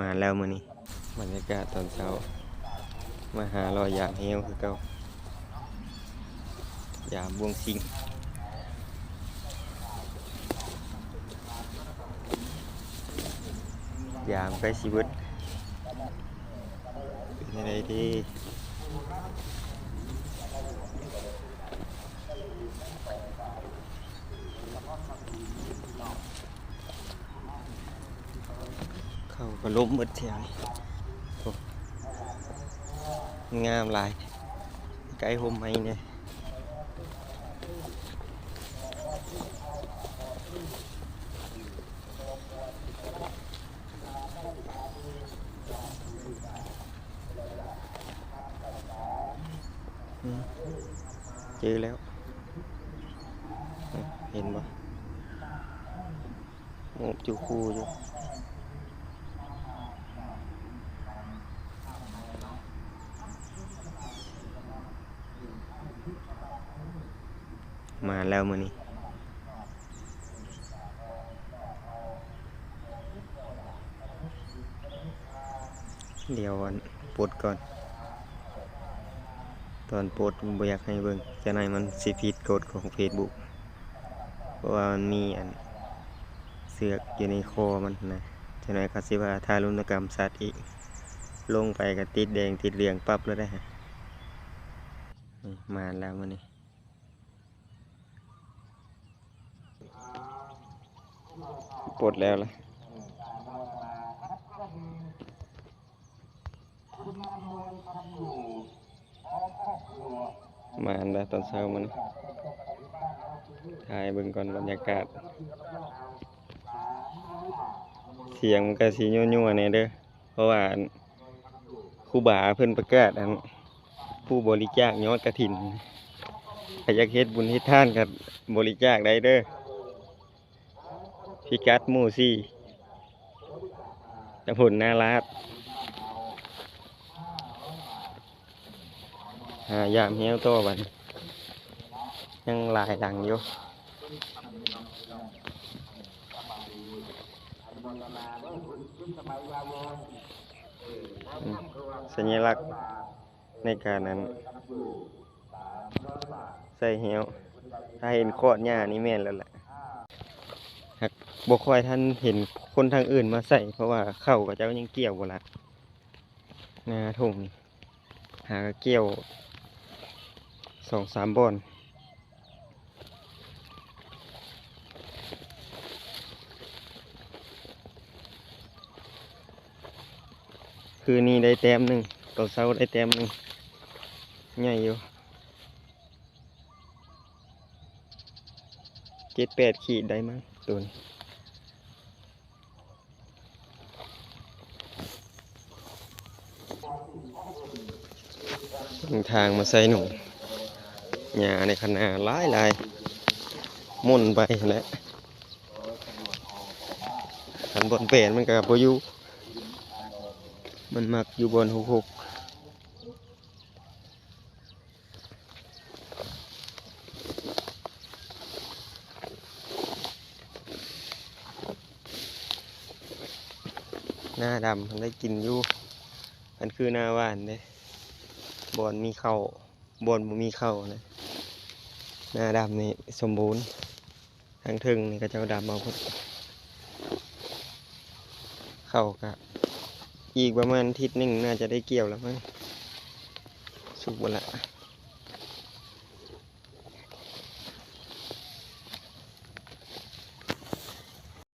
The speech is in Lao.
ມາແລ້ວມື້ນີ້ ບັນຍາກາດຕອນເຊົ້າ ມາຫາເລາະຢາມແຮ້ວຄືເກົ່າ ຢາມບ່ວງຊິງ ຢາມໃກ້ຊິເບິດ ເປັນຈັ່ງໃດເດ? ເຂົ້າກໍລົ້ມເບິດແຖວນີ້ ໂອ້ ງາມຫຼາຍ ໃກ້ຮົ່ມໄມ້ແດ່. ອືມ ເຈີແລ້ວ ເຫັນບໍ່? ໂອ້ ຈຸຄູ່ຢູ່ ມາແລ້ວມື້ນີ້ ດຽວ ອັນ ປົດກ່ອນ ຕອນປົດບໍ່ຢາກໃຫ້ເບິ່ງ ຈັ່ງໃດມັນຊິຜິດກົດຂອງເຟສບຸກ ເພາະວ່າມັນມີ ອັນ ເຊືອກຢູ່ໃນຄໍມັນນະ ຈັ່ງໃດເຂົາຊິວ່າທາລຸນນະກຳສັດອີກ ລົງໄປກໍຕິດແດງຕິດເຫຼືອງປັບແລ້ວເດ້. ນີ້ ມາແລ້ວມື້ນີ້ ປົດແລ້ວລະ ມາແລ້ວຕອນເຊົ້າມື້ນີ້ ຖ່າຍເບິ່ງກ່ອນບັນຍາກາດ ສຽງມັນກະຊິຍົວໆແດ່ເດີ ເພາະວ່າ ອັນ ຄູບາເພິ່ນປະກາດ ອັນ ຜູ້ບໍລິຈາກຍອດກະຖິນ ໃຜຢາກເຮັດບຸນເຮັດທານກໍບໍລິຈາກໄດ້ເດີ ພິກັດໝູ່ສີ່ ຕຳບົນນາລາດ ຫາຢາມແຮ້ວຕໍ່ບັດນີ້ ຍັງຫຼາຍຫຼັງຢູ່. ອືມ ສັນຍາລັກໃນການ ອັນ ໃສ່ແຮ້ວ ຖ້າເຫັນຂອດຫຍ້ານີ້ແມ່ນແລ້ວແຫຼະ ຫາກບໍ່ຄ່ອຍທັນເຫັນຄົນທາງອື່ນມາໃສ່ ເພາະວ່າເຂົ້າເຂົາເຈົ້າຍັງກ່ຽວບໍ່ລະ ນາທົ່ງນີ້ ຫາກໍກ່ຽວສອງສາມບ່ອນ. ຄືນນີ້ໄດ້ແຕ້ມໜຶ່ງ ຕອນເຊົ້າໄດ້ແຕ້ມໜຶ່ງ ໃຫຍ່ຢູ່ ເຈັດແປດຂີດໄດ້ມັ້ງໂຕນີ້. ເບິ່ງທາງມາໃສ່ໜູ ຫຍ້າໃນຄັນນາຫຼາຍໆ ໝົນໄປຫັ້ນແຫຼະ ຄັນບ່ອນແປນມັນກໍບໍ່ຢູ່ ມັນມັກຢູ່ບ່ອນຮົກໆ. ນາດຳມັນໄດ້ກິນຢູ່ ມັນຄືນາຫວານເດ້ ບ່ອນມີເຂົ້າ ບ່ອນບໍ່ມີເຂົ້ານະ ນາດຳນີ້ສົມບູນ. ທາງເທິງນີ້ເຂົາເຈົ້າດຳເອົາພຸ້ນ ເຂົ້າກະອີກປະມານທິດໜຶ່ງ ໜ້າຈະໄດ້ກ່ຽວແລ້ວມັ້ງ ສຸກເບິດລະ.